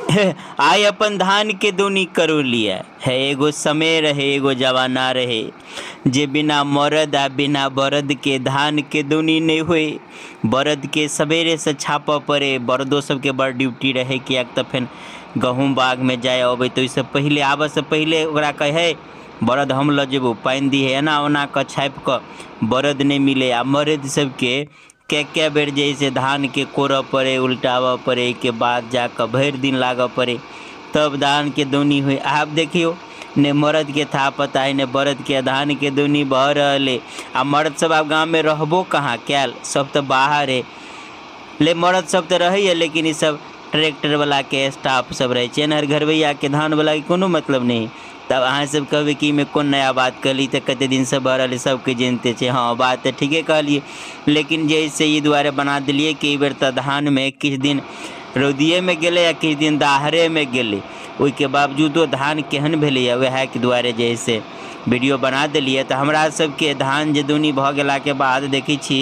आइ अपन धानके दौनी करौलियै हे। एगो समय रहै, एगो जमाना रहै जे बिना मरद आ बिना बरदके धानके दौनी नहि होइ। बरदके सवेरेसँ छापऽ पड़ै, बरदो सबके बड़ ड्यूटी रहै, किएक तऽ फेर गहूँम बागमे जाइ अबै तऽ ओहिसँ पहिले आबऽसँ पहिले ओकरा कहै, बरद हम लऽ जेबौ, पानि दिहे। एना ओना कऽ छापि कऽ बरद नहि मिलै। आ मरद सबके कए कए बेर जे है से धानके कोरऽ पड़ै, उलटाबऽ पड़ै, ओहिके बाद जाकऽ भरि दिन लागऽ पड़ै, तब धानके दौनी होइ। आब देखियौ, ने मरदके थाह पता हइ ने बरदके, धानके दौनी भऽ रहल अइ। आ मर्द सब आब गाममे रहबो कहाँ कयल, सब तऽ बाहर अइ। ले मरद सब तऽ रहैए, लेकिन ईसब ट्रैक्टरवलाके स्टाफ सब रहै छै। एनहर घरबैआके धानवलाके कोनो मतलब नहि। तब अहाँ सब कहबै कि एहिमे कोन नया बात कहली, तऽ कते दिनसँ भऽ रहल सबके जनिते छै। हँ, बात तऽ ठीके कहलियै, लेकिन जे है से ई दुआरे बना देलियै कि एहिबेर तऽ धानमे किछु दिन रौदिएमे गेलै आ किछु दिन दाहरेमे गेलै, ओहिके बावजूदो धान केहन भेलैए, वएहके दुआरे जे है से वीडियो बना देलियै। तऽ हमरा सबके धान जे दौनी भऽ गेलाके बाद देखै छी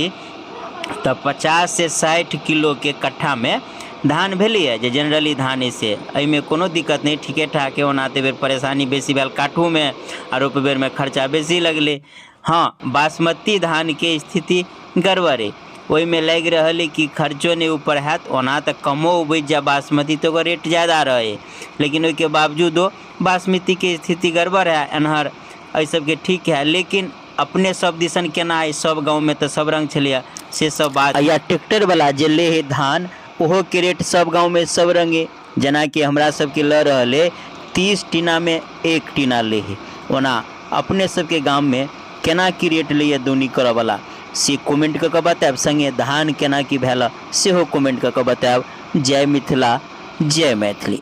तऽ 50 से 60 किलोके कट्ठामे धान भेलैए, जे जेनरली धान अइ से एहिमे कोनो दिक्कत नहि, ठीके ठाक अइ। ओना तऽ एहिबेर परेशानी बेसी भेल काटहोमे आ रोपै बेरमे खर्चा बेसी लगलै। हँ, बासमती धानके स्थिति गड़बड़ अइ, ओहिमे लागि रहल अइ कि खर्चो नहि ऊपर हैत। ओना तऽ कमो उपजि जाय बासमती तऽ ओकर रेट ज्यादा रहै, लेकिन ओहिके बावजूदो बासमतीके स्थिति गड़बड़ हइ। एम्हर एहि सबके ठीक हइ, लेकिन अपने सब दिसन केना अइ, सब गाँवमे तऽ सब रङ्ग छलैए, से सब बात। या ट्रैक्टरवला जे लै हइ धान, ओहोके रेट सब गाँवमे सब रङ्ग अइ। जेनाकि हमरा सबके लऽ रहल अइ 30 टीनामे 1 टीना लै हइ। ओना अपने सबके गाममे केना की रेट लैए दौनी करऽवला, से कमेंट कऽ कऽ बतायब। सङ्गे धान केना की भेल, सेहो कमेंट कऽ कऽ बतायब। जय मिथिला, जय मैथिली।